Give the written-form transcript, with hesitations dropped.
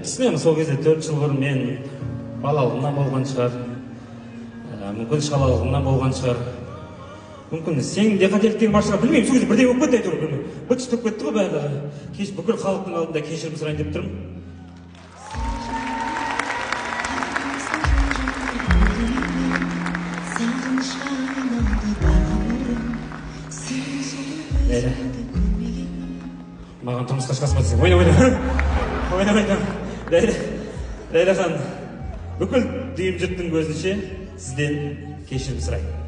түсінемін, сол кезде 4 жыл бұрын мен балалығымнан болған шығар, мүмкін шалалығымнан болған шығар, мүмкін сенің де қателіктерің бар шығар, білмеймін. Сол кезде бірдеңе болып кетті әйтеуір, білмеймін. Быт шыт болып кетті ғой барлығы. Кеш бүкіл халықтың алдында кешірім сұрайын деп тұрмын. Ләйлә, маған тұрмысқа шығасың ба десең, ойна, ойна. Ойна, ойна. Ләйлә, Ләйлә ханым, бүкіл дүйім жұрттың көзінше сізден кешірім сұраймын.